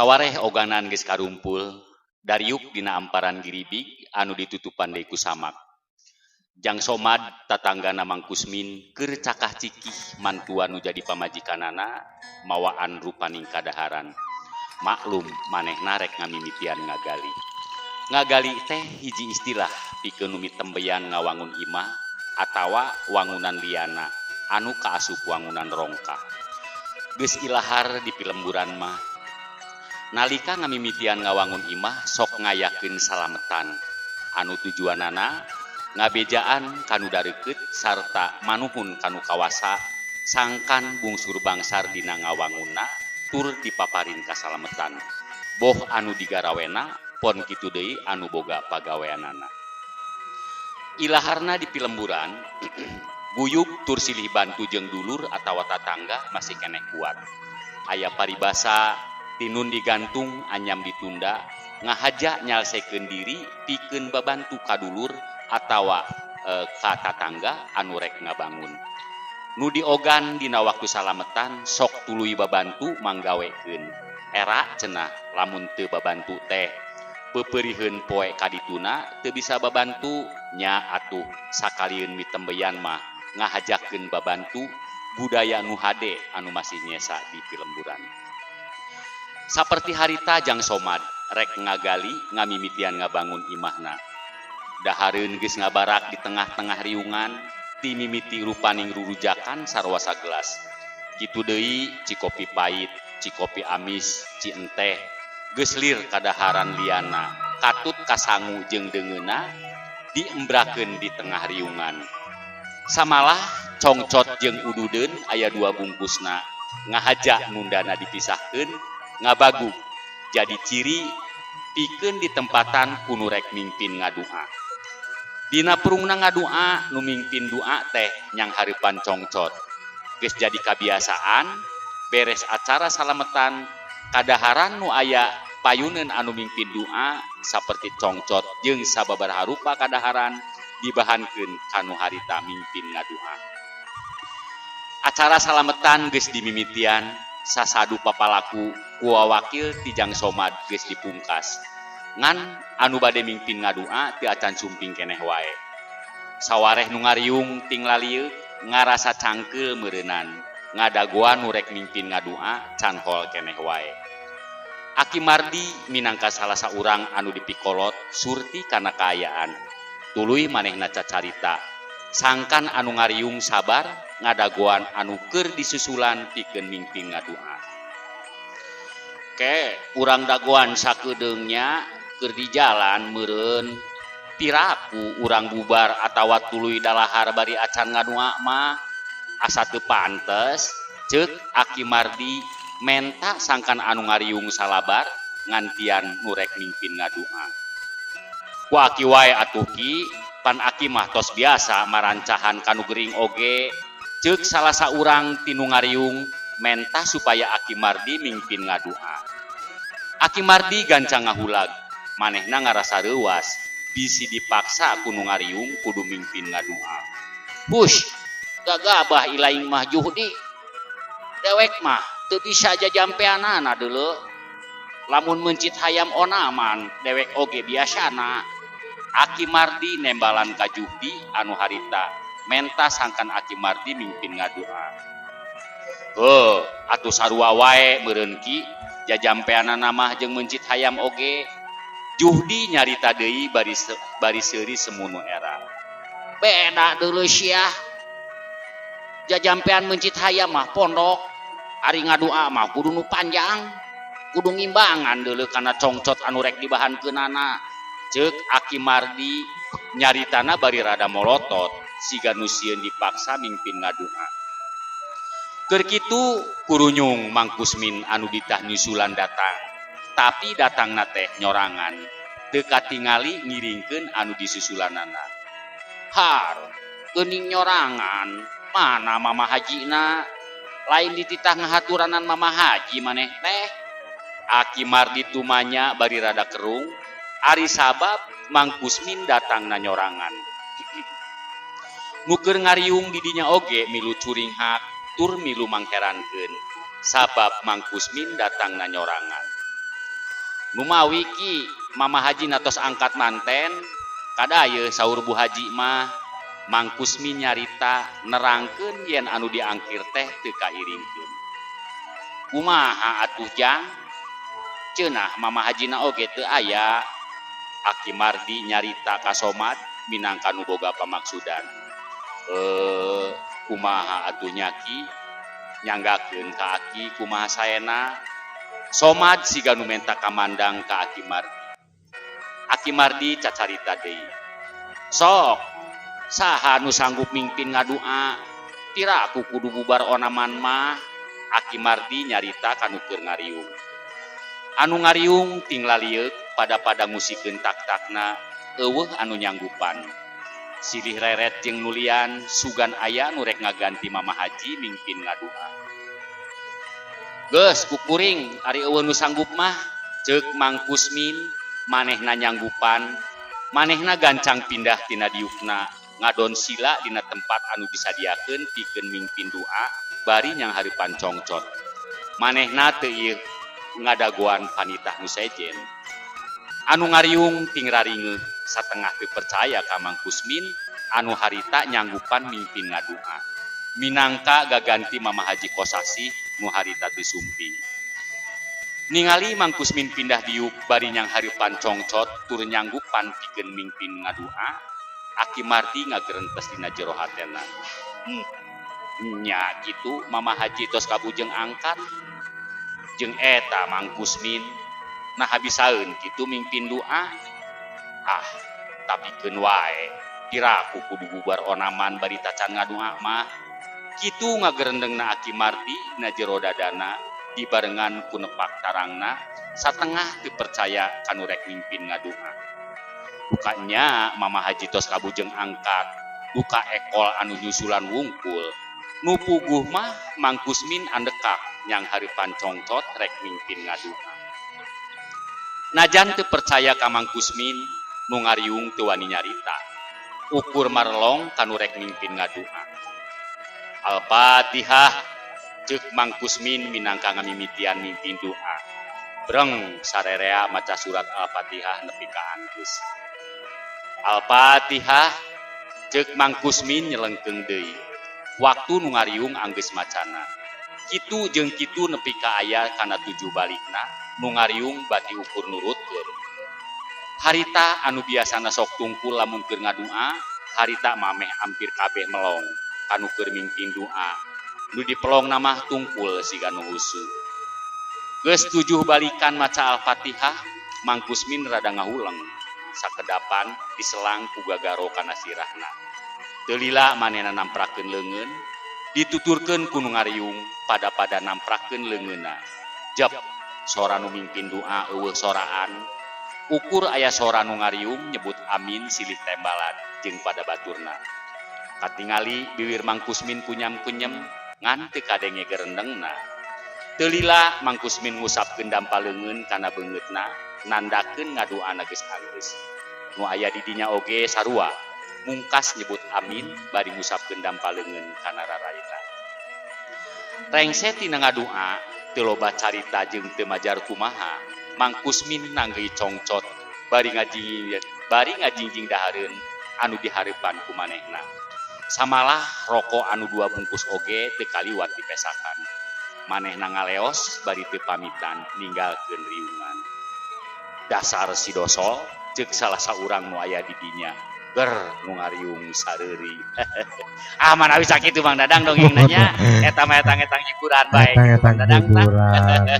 Sawareh oganan geus karumpul, dariuk dina amparan giribig anu ditutupan deui ku samak. Jang Somad tatanggana Mang Kusmin keur cakah cikih mantua nu jadi pamajikanana mawaan rupaning kadaharan. Maklum manehna rek ngamimitian ngagali. Ngagali teh hiji istilah pikeun nu mitembeyan ngawangun imah atawa wangunan liana anu kaasup wangunan rongkah. Geus ilahar di pilemburan mah nalika ngamimitian ngawangun imah sok ngayakeun salametan anu tujuanana ngabejaan kanu dareukeut sarta manuhun kanu kawasa sangkan bungsur bangsar dina ngawangunna tur dipaparin kasalametan boh anu digarawena pon kitu deui anu boga pagaweanana. Ilaharna di pilemburan guyub tur silih bantu jeung dulur atawa tatangga masih keneh kuat. Aya paribasa tinun digantung anyam ditunda ngahaja nyalsekeun diri pikeun babantu ka dulur atawa ka tatangga anu rek ngabangun. Nu diogan dina waktu salametan sok tuluy babantu manggawekeun. Era cenah lamun teu babantu teh peupeuriheun poe kadituna teu bisa babantu nya atuh sakalieun mitembeyan mah ngahajakeun babantu budaya nu hade anu masih nyesa di pilemburan. Saperti harita Jang Somad rek ngagali ngamimitian ngabangun imahna. Dahareun geus ngabarak di tengah-tengah riungan ti mimiti rupaning rurujakan sarua sagelas. Kitu deui cikopi pait, cikopi amis, ci enteh geus lir kadaharan liana, katut kasangu jeung deungeunna diembrakeun di tengah riungan. Samalah congcot jeung ududeun aya dua bungkusna, ngahaja nundana dipisahkeun ngabagug jadi ciri pikeun ditempatan ku nu rek mingpin ngadua. Dina purungna ngadua nu mingpin doa teh nyang hareupan congcot. Geus jadi kabiasaan beres acara salametan kadaharan nu aya payuneun anu mingpin doa saperti congcot jeung sababaraha rupa kadaharan dibahankeun kanu harita mingpin ngadua. Acara salametan geus dimimitian sasadu papalaku ku wawakil ti Jang Somad geus dipungkas. Ngan anu bade mingpin ngadua teu acan sumping keneh wae. Sawareh nu ngariung ting lalieuk ngarasa cangkeul meureunan. Ngadagoan nu rek mingpin ngadua can hol keneh wae. Aki Mardi minangka salah saurang anu dipikolot surti kana kaayaan. Tuluy manehna cacarita. Sangkan anu ngariung sabar ngadagoan anu keur disusulan pikeun mingpin ngadua. Ke urang dagoan sakedeungnya keur di jalan meureun piraku urang bubar atawa tuluy dalahar bari acan ngadua mah asa teu pantes ceuk Aki Mardi menta sangkan anu ngariung salabar ngantian nu rek mingpin ngadua. Ku aki wae atuh ki pan aki mah tos biasa marancahan kanu gering oge ceuk salah saurang ti nu ngariung menta supaya Aki Mardi mingpin ngadua. Aki Mardi gancang ngahulag, manehna ngarasa reuwas bisi dipaksa ku nu ngariung kudu mingpin ngadua. Hush, gagabah ilaing mah Juhdi. Dewek mah teu bisa jajampeanana deuleu. Lamun meuncit hayam onaman, dewek oge biasana. Aki Mardi nembalan ka Juhdi anu harita menta sangkan Aki Mardi mingpin ngadua. Heuh, atuh sarua wae meureun ki jajampeanana mah jeung meuncit hayam oge. Juhdi nyarita deui bari seuri semunu era. Beda deuleu sia. Jajampean meuncit hayam mah pondok, ari ngadua mah kudu nu panjang. Kudu ngimbangan deuleu kana congcot anu rek dibahankeunana. Ceuk Aki Mardi nyaritana bari rada molotot siga nu sieun dipaksa mingpin ngadua. Keur kitu kurunyung Mang Kusmin anu ditah nyusulan datang. Tapi datangna teh nyorangan, teu katingali ngiringkeun anu disusulanana. Har, geuning nyorangan, mana Mama Hajina? Lain dititah ngahaturanan Mama Haji maneh teh. Aki Mardi tumanya bari rada kerung, ari sabab Mang Kusmin datangna nyorangan. Nu keur ngariung di dinya oge milu curinghak tur milu mangherankeun sabab Mang Kusmin datangna nyorangan. Numawi Ki, Mama Haji na tos angkat manten kada ye, saur Bu Haji mah. Mang Kusmin nyarita nerangkeun yen anu diangkir teh teu kairingkeun. Kumaha atuh, Jang? Cenah Mama Hajina oge teu aya. Aki Mardi nyarita ka Somad minangka nu boga pamaksudan. Eh, kumaha atuh nya, Ki? Nyanggakeun ka Aki kumaha saena. Somad siga nu menta kamandang ka Aki Mardi. Aki Mardi cacarita deui. Sok, saha nu sanggup mingpin ngadua? Piraku kudu bubar onaman mah? Aki Mardi nyarita kanu keur ngariung. Anu ngariung ting lalieuk pada-pada ngusikeun tak-takna, euweuh anu nyanggupan. Silih reret jeung nulian sugan aya nu rek ngaganti Mama Haji mingpin ngadua. Geus, kukuring ari euweuh nu sanggup mah, ceuk Mang Kusmin. Manehna nyanggupan. Manehna gancang pindah tina diukna, ngadon sila dina tempat anu disadiakeun pikeun mingpin doa bari nyanghareupan congcot. Manehna teu ieu ngadagoan panitah nu sejen. Anu ngariung ting raringeuh, satengah teu percaya ka Mang Kusmin anu harita nyanggupan mingpin ngadua minangka gaganti Mama Haji Kosasih nu harita teu sumping. Ningali Mang Kusmin pindah diuk bari nyanghareupan congcot tur nyanggupan pikeun mingpin ngadua, Aki Mardi ngagerentes dina jero hatena. Nya kitu, Mama Haji tos kabujeng angkat jeung eta Mang Kusmin, nah bisaeun kitu mingpin doa. Ah, tapi keun wae, piraku kudu bubar onaman bari tacan ngadua mah? Kitu ngagerendengna Aki Mardi na jero dadana dibarengan ku nepak tarangna, satengah teu percaya kanu rek mimpin ngadua. Dukanya Mama Haji tos kabujeng angkat, duka ekol anu nyusulan wungkul. Nu puguh mah Mang Kusmin andekak nyanghareupan congcot rek mimpin ngadua. Najan teu percaya ka Mang Kusmin, nu ngariung teu wani nyarita, ukur marelong kanu rek mimpin ngadua. Al-Fatihah, ceuk Mang Kusmin minangka ngamimitian mimpin doa. Breng sarerea maca surat Al-Fatihah nepi ka anggeus. Al-Fatihah, ceuk Mang Kusmin nyelengkeung deui waktu nu ngariung anggeus macana. Kitu jeung kitu nepi ka aya kana tujuh balikna. Nu ngariung bati ukur nurutkeun. Harita anu biasana sok tungkul lamun keur ngadua, harita mameh hampir kabeh melong kanu keur mingpin doa. Nu dipelong mah tungkul siga nu husu. Geus tujuh balikan maca Al-Fatihah, Mang Kusmin rada ngahuleng. Sakedapan diselang ku gagaro kana sirahna. Teu lila manehna namprakeun leungeun, dituturkeun ku nu ngariung pada-pada namprakeun leungeunna. Jep, sora nu mimpin doa euweuh soraan. Ukur aya sora nu ngariung nyebut amin silih tembalan jeung pada baturna. Katingali biwir Mang Kusmin kunyam-kunyem ngan teu kadenge gerendengna. Teu lila Mang Kusmin ngusapkeun dampa leungeun kana beungeutna nandakeun ngaduana geus anggeus. Nu aya di dinya oge sarua mungkas nyebut amin bari ngusapkeun dampa leungeun kana raraina. Rengse tina ngadua, teu loba carita jeung teu majar kumaha, Mang Kusmin nanggeuy congcot bari ngajingjing dahareun anu dihareupan ku manehna. Samalah rokok anu dua bungkus oge teu kaliwat dipesakan. Manehna ngaleos bari teu pamitan ninggalkeun riungan. Dasar si dosol, ceuk salah saurang nu aya di dinya. Ger nu ngariung sareuri. Ah, manawi sakitu, Mang Dadang, dongeng nanya eta mah etang-etang hiburan bae gitu, Mang Etang-etang Dadang tah. Hiburan.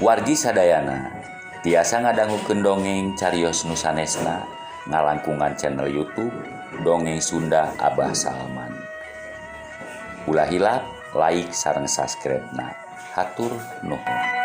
Wargi sadayana tiasa ngadangukeun dongeng carios nu sanesna ngalangkungan channel YouTube Dongeng Sunda Abah Salman. Ulah hilap like sareng subscribe na. Hatur nuhun.